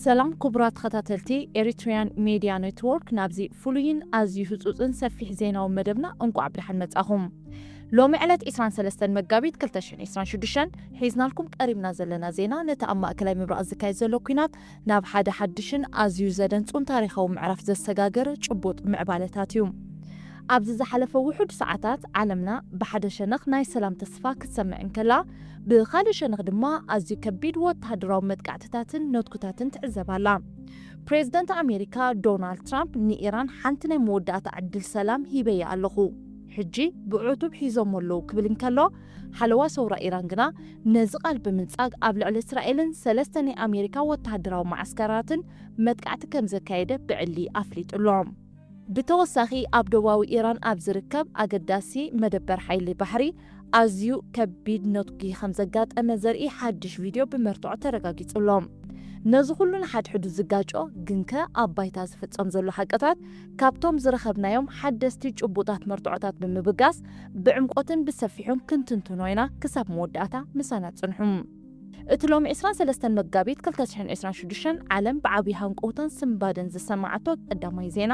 ሰላም ክቡራት ተኸታተልቲ ኤሪትሪያን ሜድያ ኔትወርክ፣ ናብዚ ፍሉይን ኣዝዩ ህጹጽን ሰፊሕ ዜናዊ መደብና እንቋዕ ብደሓን መጻኹም። ሎሚ ዕለት ዕስራን ሰለስተን መጋቢት ክልተ ሽሕን ዕስራን ሽዱሽተን ሒዝናልኩም ቀሪብና ዘለና ዜና ነቲ ኣብ ማእከላይ ምብራቕ ዝካየድ ዘሎ ኲናት ናብ ሓደ ሓድሽን ኣዝዩ ዘደንጹን ታሪኻዊ ምዕራፍ ዘሰጋገረ ጭቡጥ ምዕባለታት እዩ። ኣብዚ ዝሓለፈ ውሑድ ሰዓታት ዓለምና ብሓደ ሸነኽ ናይ ሰላም ተስፋ ክትሰምዕ እንከላ፣ ብኻልእ ሸነኽ ድማ ኣዝዩ ከቢድ ወተሃደራዊ መጥቃዕትታትን ነትኩታትን ትዕዘብ ኣላ። ፕሬዝደንት ኣሜሪካ ዶናልድ ትራምፕ ንኢራን ሓንቲ ናይ መወዳእታ ዕድል ሰላም ሂበያ ኣለኹ፣ ሕጂ ብዕቱብ ሒዞሞ ኣለዉ ክብል እንከሎ፣ ሓለዋ ሰውራ ኢራን ግና ነዚ ቃል ብምንጻግ ኣብ ልዕሊ እስራኤልን ሰለስተ ናይ ኣሜሪካ ወተሃደራዊ መዓስከራትን መጥቃዕቲ ከም ዘካየደ ብዕሊ ኣፍሊጡ ኣሎ። ብተወሳኺ ኣብ ደቡባዊ ኢራን ኣብ ዝርከብ ኣገዳሲ መደበር ሓይሊ ባሕሪ ኣዝዩ ከቢድ ነትጒ ከም ዘጋጠመ ዘርኢ ሓድሽ ቪድዮ ብመርትዖ ተረጋጊጹ ኣሎ። ነዚ ኩሉ ንሓድሕዱ ዝጋጮ ግንከ ኣብ ባይታ ዝፍጸም ዘሎ ሓቅታት ካብቶም ዝረኸብናዮም ሓደስቲ ጭቡጣት መርትዖታት ብምብጋስ ብዕምቆትን ብሰፊሑን ክንትንትኖ ኢና ክሳብ መወዳእታ ምሳና ጽንሑ። እቲ ሎሚ ዕስራን ሰለስተን መጋቢት ክልተ ሽሕን ዕስራን ሽዱሽተን ዓለም ብዓብዪ ሃንቀውታን ስንባደን ዝሰማዓቶ ቀዳማይ ዜና፣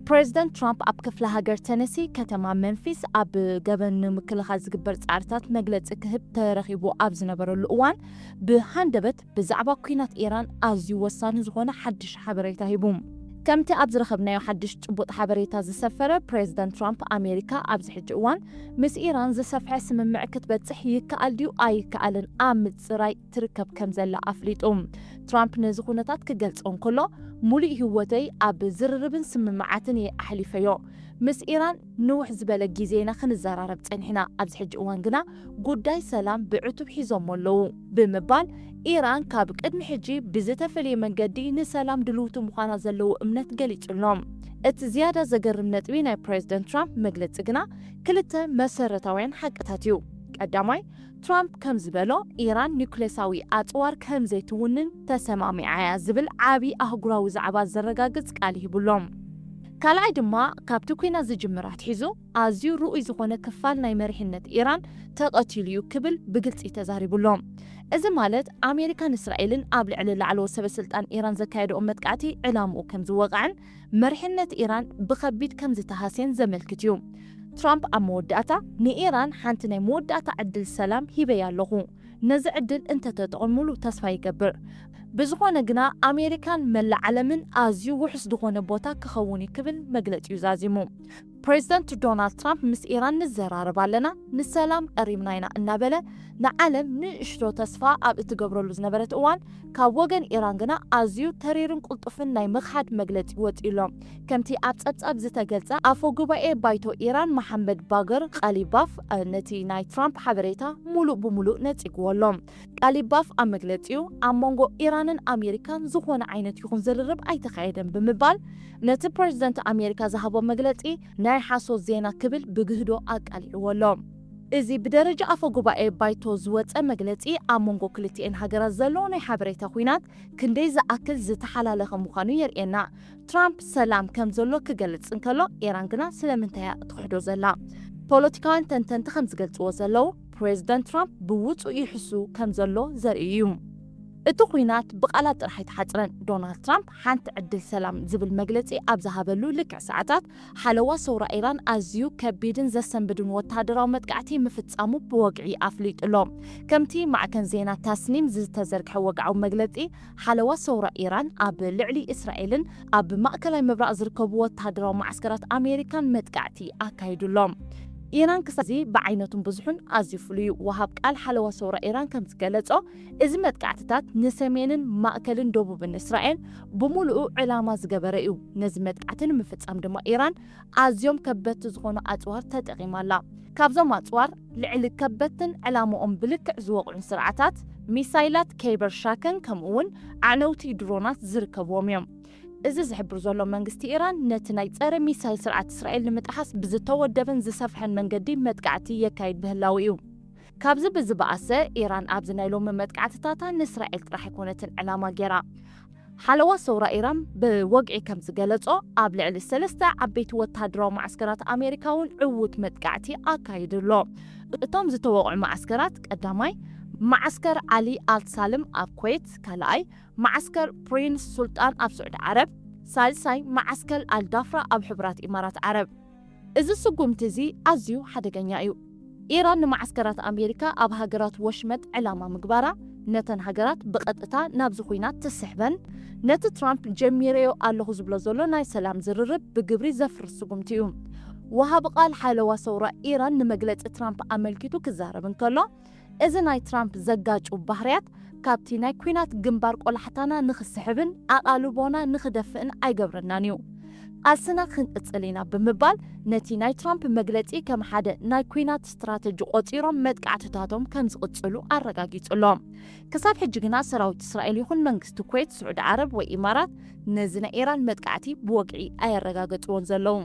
ፕሬዝደንት ትራምፕ ኣብ ክፍለ ሃገር ተነሲ ከተማ መንፊስ ኣብ ገበን ንምክልኻል ዝግበር ጻዕርታት መግለጺ ክህብ ተረኺቡ ኣብ ዝነበረሉ እዋን ብሃንደበት ብዛዕባ ኲናት ኢራን ኣዝዩ ወሳኒ ዝኾነ ሓድሽ ሓበሬታ ሂቡ። ከምቲ ኣብ ዝረኸብናዮ ሓድሽ ጭቡጥ ሓበሬታ ዝሰፈረ፣ ፕሬዝደንት ትራምፕ ኣሜሪካ ኣብዚ ሕጂ እዋን ምስ ኢራን ዝሰፍሐ ስምምዕ ክትበጽሕ ይከኣል ድዩ ኣይከኣልን ኣብ ምጽራይ ትርከብ ከም ዘላ ኣፍሊጡ። ትራምፕ ነዚ ኩነታት ክገልጾ እንከሎ፣ "ሙሉእ ህይወተይ ኣብ ዝርርብን ስምምዓትን እየ ኣሕሊፈዮ። ምስ ኢራን ንውሕ ዝበለ ግዜ ኢና ክንዘራረብ ጸኒሕና። ኣብዚ ሕጂ እዋን ግና ጉዳይ ሰላም ብዕቱብ ሒዞሞ ኣለዉ" ብምባል፣ ኢራን ካብ ቅድሚ ሕጂ ብዝተፈለየ መንገዲ ንሰላም ድልውቲ ምዃና ዘለዎ እምነት ገሊጹ ኣሎ። እቲ ዝያዳ ዘገርም ነጥቢ ናይ ፕሬዝደንት ትራምፕ መግለጺ ግና ክልተ መሰረታውያን ሓቅታት እዩ። ቀዳማይ፣ ትራምፕ ከም ዝበሎ፣ ኢራን ኒውክሌሳዊ ኣጽዋር ከም ዘይትውንን ተሰማሚዓ እያ ዝብል ዓቢ ኣህጉራዊ ዛዕባ ዘረጋግጽ ቃል ሂቡ ኣሎ። ካልኣይ ድማ፣ ካብቲ ኲናት ዝጅምር ኣትሒዙ ኣዝዩ ርኡይ ዝኾነ ክፋል ናይ መሪሕነት ኢራን ተቐቲሉ እዩ ክብል ብግልጺ ተዛሪቡ ኣሎ። እዚ ማለት፣ ኣሜሪካን እስራኤልን ኣብ ልዕሊ ላዕለዎት ሰበ ስልጣን ኢራን ዘካየድኦ መጥቃዕቲ ዕላምኡ ከም ዝወቕዐን መሪሕነት ኢራን ብኸቢድ ከም ዝተሃስየን ዘመልክት እዩ። ትራምፕ ኣብ መወዳእታ፣ "ንኢራን ሓንቲ ናይ መወዳእታ ዕድል ሰላም ሂበያ ኣለኹ። ነዚ ዕድል እንተተጠቐምሉ ተስፋ ይገብር። ብዝኾነ ግና ኣሜሪካን መላእ ዓለምን ኣዝዩ ውሑስ ዝኾነ ቦታ ክኸውን እዩ" ክብል መግለጺኡ ዛዚሙ። ፕሬዝደንት ዶናልድ ትራምፕ፣ "ምስ ኢራን ንዘራረብ ኣለና፣ ንሰላም ቀሪብና ኢና" እናበለ ንዓለም ንእሽቶ ተስፋ ኣብ እትገብረሉ ዝነበረት እዋን፣ ካብ ወገን ኢራን ግና ኣዝዩ ተሪርን ቅልጡፍን ናይ ምኽሓድ መግለጺ ወጺኡ ኣሎ። ከምቲ ኣብ ጸብጻብ ዝተገልጸ፣ ኣፈ ጉባኤ ባይቶ ኢራን መሓመድ ባገር ቃሊባፍ፣ እ፣ ነቲ ናይ ትራምፕ ሓበሬታ ሙሉእ ብሙሉእ ነጺግዎ ኣሎ። ቃሊባፍ ኣብ መግለጺኡ፣ "ኣብ መንጎ ኢራንን ኣሜሪካን ዝኾነ ዓይነት ይኹን ዝርርብ ኣይተኻየደን" ብምባል፣ ነቲ ፕሬዝደንት ኣሜሪካ ዝሃቦ መግለጺ ናይ ሓሶት ዜና ክብል ብግህዶ ኣቃሊዕዎ ኣሎ። እዚ ብደረጃ ኣፈ ጉባኤ ባይቶ ዝወጸ መግለጺ፣ ኣብ መንጎ ክልቲኤን ሃገራት ዘሎ ናይ ሓበሬታ ኲናት ክንደይ ዝኣክል ዝተሓላለኸ ምዃኑ የርእየና። ትራምፕ ሰላም ከም ዘሎ ክገልጽ እንከሎ፣ ኢራን ግና ስለምንታይ እያ ትኽሕዶ ዘላ? ፖለቲካውያን ተንተንቲ ከም ዝገልጽዎ ዘለዉ፣ ፕሬዝደንት ትራምፕ ብውጹእ ይሕሱ ከም ዘሎ ዘርኢ እዩ። እቲ ኲናት ብቓላት ጥራሕ ኣይተሓጽረን። ዶናልድ ትራምፕ ሓንቲ ዕድል ሰላም ዝብል መግለጺ ኣብ ዝሃበሉ ልክዕ ሰዓታት፣ ሓለዋ ሰውራ ኢራን ኣዝዩ ከቢድን ዘሰንብድን ወተሃደራዊ መጥቃዕቲ ምፍጻሙ ብወግዒ ኣፍሊጡ ኣሎ። ከምቲ ማዕከን ዜና ታስኒም ዝተዘርግሐ ወግዓዊ መግለጺ፣ ሓለዋ ሰውራ ኢራን ኣብ ልዕሊ እስራኤልን ኣብ ማእከላይ ምብራቕ ዝርከቡ ወተሃደራዊ መዓስከራት ኣሜሪካን መጥቃዕቲ ኣካይዱ ኣሎ። ኢራን ክሳብ እዚ ብዓይነቱን ብዝሑን ኣዝዩ ፍሉይ እዩ። ወሃብ ቃል ሓለዋ ሰውራ ኢራን ከም ዝገለጾ፣ እዚ መጥቃዕትታት ንሰሜንን ማእከልን ደቡብን እስራኤል ብምሉኡ ዕላማ ዝገበረ እዩ። ነዚ መጥቃዕቲ ንምፍጻም ድማ ኢራን ኣዝዮም ከበድቲ ዝኾኑ ኣጽዋር ተጠቒማ ኣላ። ካብዞም ኣጽዋር ልዕሊ ከበድትን ዕላምኦም ብልክዕ ዝወቕዑን ስርዓታት፣ ሚሳይላት ከይበር ሻከን ከምኡ እውን ኣዕነውቲ ድሮናት ዝርከብዎም እዮም። እዚ ዝሕብር ዘሎ መንግስቲ ኢራን ነቲ ናይ ጸረ ሚሳይል ስርዓት እስራኤል ንምጥሓስ ብዝተወደበን ዝሰፍሐን መንገዲ መጥቃዕቲ የካይድ ምህላው እዩ። ካብዚ ብዝበኣሰ፣ ኢራን ኣብዚ ናይ ሎሚ መጥቃዕትታታ ንእስራኤል ጥራሕ ኣይኮነትን ዕላማ ገይራ። ሓለዋ ሰውራ ኢራን ብወግዒ ከም ዝገለጾ፣ ኣብ ልዕሊ ሰለስተ ዓበይቲ ወተሃደራዊ መዓስከራት ኣሜሪካ እውን ዕዉት መጥቃዕቲ ኣካይዱ ኣሎ። እቶም ዝተወቕዑ መዓስከራት ቀዳማይ መዓስከር ዓሊ ኣልሳልም ኣብ ኩዌት ካልኣይ፣ መዓስከር ፕሪንስ ሱልጣን ኣብ ስዑዲ ዓረብ ሳልሳይ፣ መዓስከር ኣልዳፍራ ኣብ ሕቡራት ኢማራት ዓረብ። እዚ ስጉምቲ እዚ ኣዝዩ ሓደገኛ እዩ። ኢራን ንመዓስከራት ኣሜሪካ ኣብ ሃገራት ወሽመጥ ዕላማ ምግባራ፣ ነተን ሃገራት ብቐጥታ ናብዚ ኲናት ትስሕበን፣ ነቲ ትራምፕ ጀሚረዮ ኣለኹ ዝብሎ ዘሎ ናይ ሰላም ዝርርብ ብግብሪ ዘፍርስ ስጉምቲ እዩ። ወሃቢ ቃል ሓለዋ ሰውራ ኢራን ንመግለጺ ትራምፕ ኣመልኪቱ ክዛረብ እንከሎ፣ እዚ ናይ ትራምፕ ዘጋጩ ባህርያት ካብቲ ናይ ኲናት ግንባር ቆላሕታና ንኽስሕብን ኣቓልቦና ንኽደፍእን ኣይገብረናን እዩ። ቃልስና ክንቅጽል ኢና ብምባል ነቲ ናይ ትራምፕ መግለጺ ከም ሓደ ናይ ኲናት ስትራተጂ ቆጺሮም መጥቃዕትታቶም ከም ዝቕጽሉ ኣረጋጊጹ ኣሎ። ክሳብ ሕጂ ግና ሰራዊት እስራኤል ይኹን መንግስቲ ኩዌት፣ ስዑዲ ዓረብ ወይ ኢማራት ነዚ ናይ ኢራን መጥቃዕቲ ብወግዒ ኣየረጋገጽዎን ዘለዉ።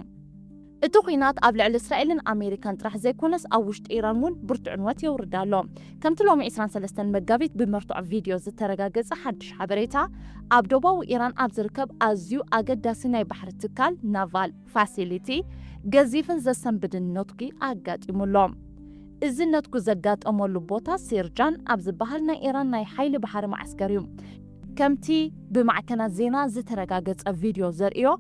እቲ ኲናት ኣብ ልዕሊ እስራኤልን ኣሜሪካን ጥራሕ ዘይኮነስ ኣብ ውሽጢ ኢራን እውን ብርቱዕ ዕንወት የውርድ ኣሎ። ከምቲ ሎሚ ዕስራን ሰለስተን መጋቢት ብመርትዖ ቪድዮ ዝተረጋገጸ ሓድሽ ሓበሬታ፣ ኣብ ደቡባዊ ኢራን ኣብ ዝርከብ ኣዝዩ ኣገዳሲ ናይ ባሕሪ ትካል፣ ናቫል ፋሲሊቲ፣ ገዚፍን ዘሰንብድን ነትጒ ኣጋጢሙ ኣሎ። እዚ ነትጒ ዘጋጠመሉ ቦታ ሴርጃን ኣብ ዝበሃል ናይ ኢራን ናይ ሓይሊ ባሕሪ መዓስከር እዩ። ከምቲ ብማዕከናት ዜና ዝተረጋገጸ ቪድዮ ዘርእዮ፣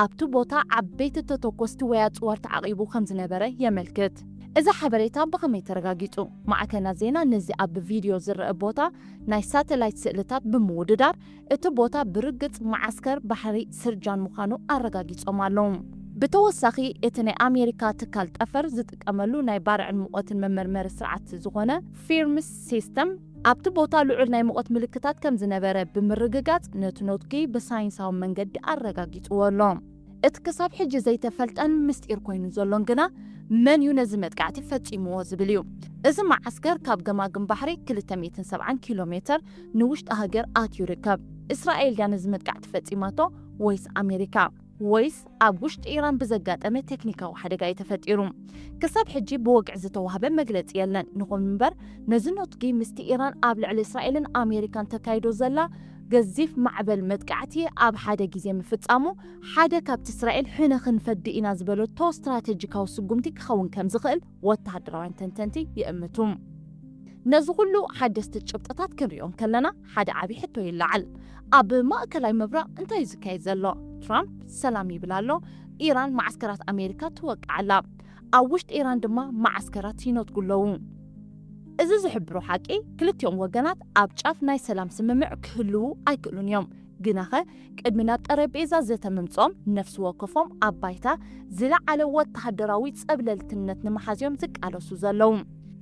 ኣብቲ ቦታ ዓበይቲ ተተኮስቲ ወይ ኣጽዋር ተዓቒቡ ከም ዝነበረ የመልክት። እዚ ሓበሬታ ብኸመይ ተረጋጊጹ? ማዕከናት ዜና ነዚ ኣብ ቪድዮ ዝረአ ቦታ ናይ ሳተላይት ስእልታት ብምውድዳር፣ እቲ ቦታ ብርግጽ መዓስከር ባሕሪ ስርጃን ምዃኑ ኣረጋጊጾም ኣለዉ። ብተወሳኺ፣ እቲ ናይ ኣሜሪካ ትካል ጠፈር ዝጥቀመሉ ናይ ባርዕን ሙቐትን መመርመሪ ስርዓት ዝኾነ ፊርምስ ሲስተም፣ ኣብቲ ቦታ ልዑል ናይ ሙቐት ምልክታት ከም ዝነበረ ብምርግጋጽ፣ ነቲ ነትጒ ብሳይንሳዊ መንገዲ ኣረጋጊጽዎ ኣሎ። እቲ ክሳብ ሕጂ ዘይተፈልጠን ምስጢር ኮይኑ ዘሎን ግና፣ መን እዩ ነዚ መጥቃዕቲ ፈጺምዎ ዝብል እዩ። እዚ መዓስከር ካብ ገማግም ባሕሪ ክልተ ሚእትን ሰብዓን ኪሎ ሜተር ንውሽጢ ሃገር ኣትዩ ይርከብ። እስራኤል ድያ ነዚ መጥቃዕቲ ፈጺማቶ ወይስ ኣሜሪካ? ወይስ ኣብ ውሽጢ ኢራን ብዘጋጠመ ቴክኒካዊ ሓደጋ እዩ ተፈጢሩ? ክሳብ ሕጂ ብወግዒ ዝተዋህበ መግለጺ የለን። ይኹን እምበር፣ ነዚ ነትጒ ምስቲ ኢራን ኣብ ልዕሊ እስራኤልን ኣሜሪካን ተካይዶ ዘላ ገዚፍ ማዕበል መጥቃዕቲ ኣብ ሓደ ግዜ ምፍጻሙ፣ ሓደ ካብቲ እስራኤል ሕነ ክንፈዲ ኢና ዝበለቶ ስትራተጂካዊ ስጉምቲ ክኸውን ከም ዝኽእል ወተሃደራውያን ተንተንቲ ይእምቱ። ነዚ ኩሉ ሓደስቲ ጭብጥታት ክንሪኦ እንከለና፣ ሓደ ዓቢ ሕቶ ይለዓል። ኣብ ማእከላይ ምብራቕ እንታይ እዩ ዝካየድ ዘሎ? ትራምፕ ሰላም ይብል ኣሎ፣ ኢራን መዓስከራት ኣሜሪካ ትወቅዕ ኣላ። ኣብ ውሽጢ ኢራን ድማ መዓስከራት ይነትጉ ኣለዉ። እዚ ዝሕብሮ ሓቂ፣ ክልቲኦም ወገናት ኣብ ጫፍ ናይ ሰላም ስምምዕ ክህልዉ ኣይክእሉን እዮም። ግናኸ፣ ቅድሚ ናብ ጠረጴዛ ዘተ ምምጽኦም፣ ነፍሲ ወከፎም ኣብ ባይታ ዝለዓለ ወተሃደራዊ ጸብለልትነት ንምሓዝ እዮም ዝቃለሱ ዘለዉ።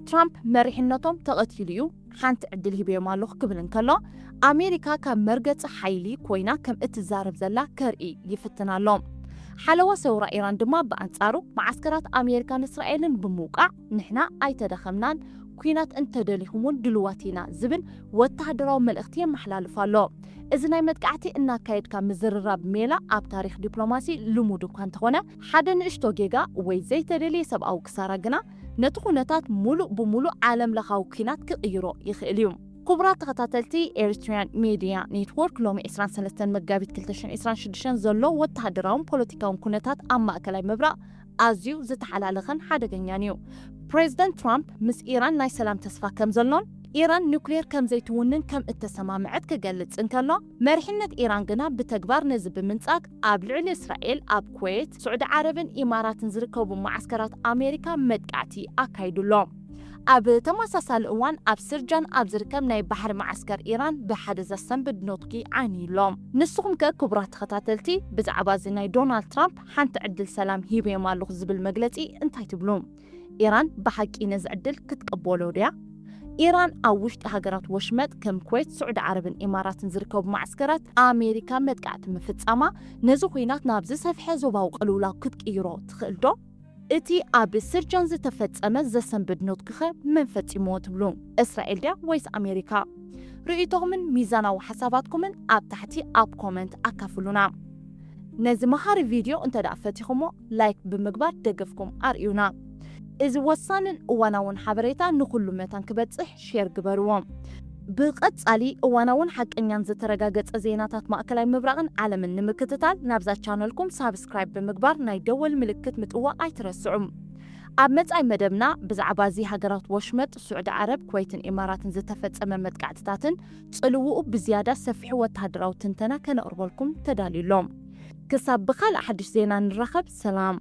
ትራምፕ መሪሕነቶም ተቐቲሉ እዩ፣ ሓንቲ ዕድል ሂበዮም ኣለኹ ክብል እንከሎ፣ ኣሜሪካ ካብ መርገጺ ሓይሊ ኮይና ከም እትዛረብ ዘላ ከርኢ ይፍትን ኣሎ። ሓለዋ ሰውራ ኢራን ድማ ብኣንጻሩ፣ መዓስከራት ኣሜሪካን እስራኤልን ብምውቃዕ፣ ንሕና ኣይተዳኸምናን፣ ኲናት እንተደሊኹም እውን ድልዋት ኢና ዝብል ወተሃደራዊ መልእኽቲ የመሓላልፍ ኣሎ። እዚ ናይ መጥቃዕቲ እናካየድካ ምዝርራብ ሜላ ኣብ ታሪኽ ዲፕሎማሲ ልሙድ እኳ እንተኾነ፣ ሓደ ንእሽቶ ጌጋ ወይ ዘይተደልየ ሰብኣዊ ክሳራ ግና ነቲ ኩነታት ሙሉእ ብሙሉእ ዓለም ለኻዊ ኲናት ክቕይሮ ይኽእል እዩ። ክቡራት ተኸታተልቲ ኤሪትሪያን ሜድያ ኔትወርክ፣ ሎሚ ዕስራን ሰለስተን መጋቢት ክልተ ሽሕን ዕስራን ሽዱሽተን ዘሎ ወተሃደራውን ፖለቲካውን ኩነታት ኣብ ማእከላይ ምብራቕ ኣዝዩ ዝተሓላለኸን ሓደገኛን እዩ። ፕሬዝደንት ትራምፕ ምስ ኢራን ናይ ሰላም ተስፋ ከም ዘሎን ኢራን ኑክሌር ከም ዘይትውንን ከም እተሰማምዐት ክገልጽ እንከሎ፣ መሪሕነት ኢራን ግና ብተግባር ነዚ ብምንጻግ ኣብ ልዕሊ እስራኤል ኣብ ኩዌት፣ ስዑዲ ዓረብን ኢማራትን ዝርከቡ መዓስከራት ኣሜሪካ መጥቃዕቲ ኣካይዱ ኣሎ። ኣብ ተመሳሳሊ እዋን ኣብ ስርጃን ኣብ ዝርከብ ናይ ባሕሪ መዓስከር ኢራን ብሓደ ዘሰንብድ ኖትጊ ዓንዩ ኣሎ። ንስኹም ከ ክቡራት ተኸታተልቲ ብዛዕባ እዚ ናይ ዶናልድ ትራምፕ ሓንቲ ዕድል ሰላም ሂበዮም ኣለኹ ዝብል መግለጺ እንታይ ትብሉ? ኢራን ብሓቂ ነዚ ዕድል ክትቀበሎ ድያ? ኢራን ኣብ ውሽጢ ሃገራት ወሽመጥ ከም ኩዌት፣ ስዑዲ ዓረብን ኢማራትን ዝርከቡ መዓስከራት ኣሜሪካ መጥቃዕቲ ምፍጻማ ነዚ ኲናት ናብ ዝሰፍሐ ዞባዊ ቅልውላው ክትቅይሮ ትኽእል ዶ? እቲ ኣብ ስርጃን ዝተፈጸመ ዘሰንብድ ኖትግኸ መን ፈጺምዎ ትብሉ? እስራኤል ድያ ወይስ ኣሜሪካ? ርእይቶኹምን ሚዛናዊ ሓሳባትኩምን ኣብ ታሕቲ ኣብ ኮመንት ኣካፍሉና። ነዚ መሃሪ ቪድዮ እንተ ደኣ ፈቲኹሞ፣ ላይክ ብምግባር ደገፍኩም ኣርእዩና። እዚ ወሳንን እዋናውን ሓበሬታ ንኹሉ መታን ክበጽሕ ሼር ግበርዎ። ብቐጻሊ እዋናውን ሓቀኛን ዝተረጋገጸ ዜናታት ማእከላይ ምብራቕን ዓለምን ንምክትታል ናብዛ ቻነልኩም ሳብስክራይብ ብምግባር ናይ ደወል ምልክት ምጥዋቕ ኣይትረስዑ። ኣብ መጻኢ መደብና ብዛዕባ እዚ ሃገራት ወሽመጥ፣ ስዑዲ ዓረብ፣ ኩወይትን ኢማራትን ዝተፈጸመ መጥቃዕትታትን ጽልውኡ ብዝያዳ ሰፊሑ ወተሃደራዊ ትንተና ከነቕርበልኩም ተዳልዩ ኣሎ። ክሳብ ብኻልእ ሓድሽ ዜና ንራኸብ፣ ሰላም።